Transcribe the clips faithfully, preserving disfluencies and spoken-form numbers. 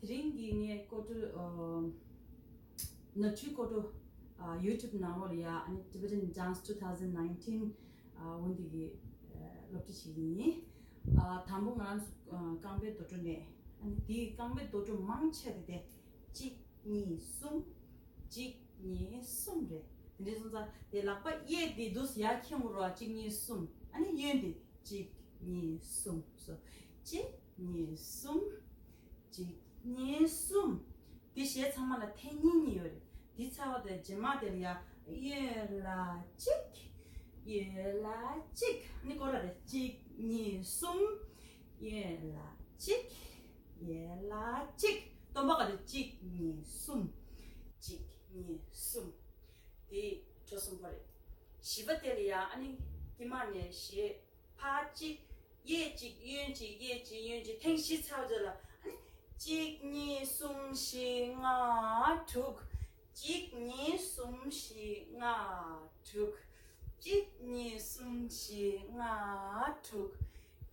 དེ་རིང་གི་ངའི་སྐོར་བྲོ། ཨ། ནོར་འཁྲུལ་སྐོར་བྲོ། ཨ། YouTube ནང་ལོགས་ལ་ཡ། ཨ་ནི་Tibetan Dance two thousand nineteen། ཨ། འོ་འདི་གི། ཨ། སློབ་ཁྲིད་བྱེད་ཀྱི་ཡིན། ཨ། དང་པོ་ང་རང་ཚོ། ཨ། རྐང་པའི་རྡོ་བྲོ་ནས། ཨ་ནི་དེའི་རྐང་པའི་རྡོ་བྲོ་མང་ཆེ་དེ་དེ། གཅིག་གཉིས་གསུམ། གཅིག་གཉིས་གསུམ་རེད། དེ་འདྲའི་སོང་ཙང་དེ་ལག་པ་གཡས་དེ་འདུག་ཡར་འཁྱེར་དགོས་རེད་བ། གཅིག་གཉིས་གསུམ། ཨ་ནི་གཡོན་དེ་གཅིག་གཉིས་གསུམ་སོ། གཅིག་གཉིས་གསུམ། གཅིག་གཉིས་གསུམ། དེ་གཞས་ཚང་མ་ལ་ཐེངས་གཉིས་གཉིས་ཡོད་རེད། དེ་ཚར་བ་དང་རྗེས་མ་དེ་ལ་ཡ། གཡོན་ལ་གཅིག་གཡོན་ལ་གཅིག་ཨ་ནི་སྐོར་ར་རེད། གཅིག་གཉིས་གསུམ། གཡོན་ལ་གཅིག་གཡོན་ལ་གཅིག་སྟོན་པ་ག་རེ། གཅིག་གཉིས་གསུམ། གཅིག་གཉིས་གསུམ། དེ་འགྲོ་གསུམ་པོ་རེད། བཞི་པ་དེ་ལ་ཡ། ཨ་ནི་དཀྱིལ་མ་ནས་གཞས། ཕར་གཅིག་གཡས་གཅིག་གཡོན་གཅིག་གཡས་གཅིག་གཡོན་གཅིག་ཐེངས་བཞི་ཚར་བ་དེ་ལ། ཨ་ནི་གཅིག་གཉིས་གསུམ་བཞི་ལྔ་དྲུག་གཅིག་གཉིས་གསུམ་བཞི་ལྔ་དྲུག་གཅིག་གཉིས་གསུམ་བཞི་ལྔ་དྲུག་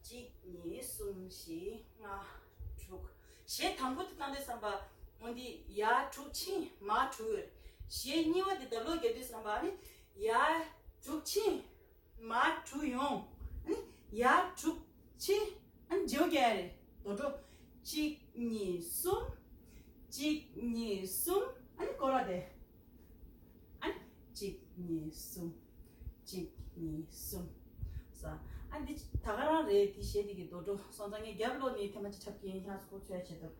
གཅིག་གཉིས་གསུམ་བཞི་ལྔ་དྲུག་གཞས་དང་པོ་དེ་བཏང་དུས་ཙམ་པ། འོ་འདི་ཡར་དྲུག་ཕྱིན་མར་དྲུག་ཡོད་རེད། གཞས་གཉིས་པ་དེ་རྡབ་ལོག་རྒྱག་དུས་ཙམ་པ། ཨ་ནི་ཡར་དྲུག་ཕྱིན། མར་དྲུག་ཡོང་། ཨ་ནི་ཡར་དྲུག་ཕྱིན། ཨ་ནི་བརྗེ་པོ་རྒྱག་ཡ་རེད། རྡོ་བྲོ། གཅིག་གཉིས་གསུམ། གཅིག་གཉིས་གསུམ། ཨ་ནི་སྐོར་ར་དེ། ཨ་ནི་གཅིག་གཉིས་གསུམ། གཅིག་གཉིས་གསུམ། ས། ཨ་འདི་ད་ག་རང་རེད། དེ་གཞས་དེ་གི་རྡོ་བྲོ་སོང་ཙང་ངས་རྒྱབ་ལོགས་ནས་ཐེངས་མ་གཅིག་འཁྲབ་ཀྱི་ཡིན། ཧ་སོ་ཚོད་བྱེད་ཐུབ།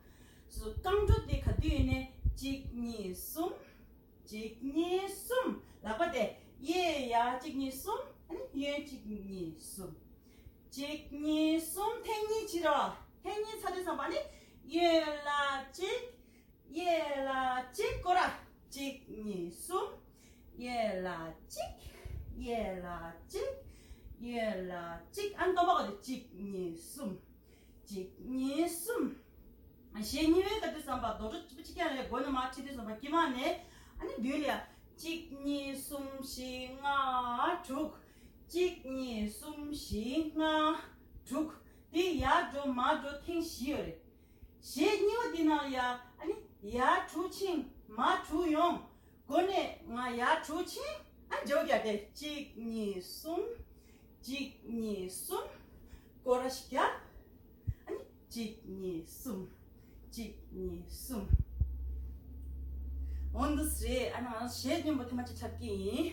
སོ་སོ་རྐང་བྲོ་དེ་ག་དུས་ཡིན་ནའི་གཅིག་གཉིས་གསུམ། གཅིག་གཉིས་གསུམ། ལག་པ་དེ་གཡས་ཡར་གཅིག་གཉིས་གསུམ། ཨ་ནི་གཡོན་གཅིག་གཉིས་གསུམ། གཅིག་གཉིས་གསུམ། ཐེངས་གཉིས་བྱེད་རོགས། ཐེངས་གཉིས་ཚར་དུས་ཙམ་པ་ནི་གཡོན་ལ་གཅིག་གཡས་ལ་གཅིག་སྐོར་ར། གཅིག་གཉིས་གསུམ། གཡས་ལ་གཅིག་གཡས་ལ་གཅིག་གཡོན་ལ་གཅིག་ཨ་ནི་སྟོན་པ་ག་དུས། གཅིག་གཉིས་གསུམ། གཅིག་གཉིས་གསུམ། གཞས་གཉིས་པའི་ག་དུས་ཙམ་པ་རྡོ་བྲོ་གཅིག་པ་གཅིག་རྐྱང་རེད། མགོ་ནས་མར་ཁྲིད་དུས་ཙམ་པ་དཀྱིལ་མ་ནས། ཨ་ནི་མདུན་ལ་ཡ། གཅིག་གཉིས་གསུམ་བཞི་ལྔ་དྲུག་གཅིག་གཉིས་གསུམ་བཞི་ལྔ་དྲུག་དེ་ཡར་འགྲོ་མར་འགྲོ་ཐེངས་བཞི་ཡོད་རེད། གཞས་གཉིས་པ་འདི་ནང་ལ་ཡ། ཨ་ནི་ཡར་དྲུག་ཕྱིན་མར་དྲུག་ཡོང་། མགོ་ནས་ང་ཡར་དྲུག་ཕྱིན། ཨ་བརྗེ་པོ་རྒྱག་དེ། གཅིག་གཉིས་གསུམ། གཅིག་གཉིས་གསུམ། སྐོར་ར་ཞིག་རྒྱག་ཨ་ནི་གཅིག་གཉིས་གསུམ། གཅིག་གཉིས་གསུམ། འོ་འདུག་སེ་རེད། ཨ་ནི་ང་གཞས་སྙན་པོ་ཐེངས་མ་གཅིག་འཁྲབ་ཀྱི་ཡིན།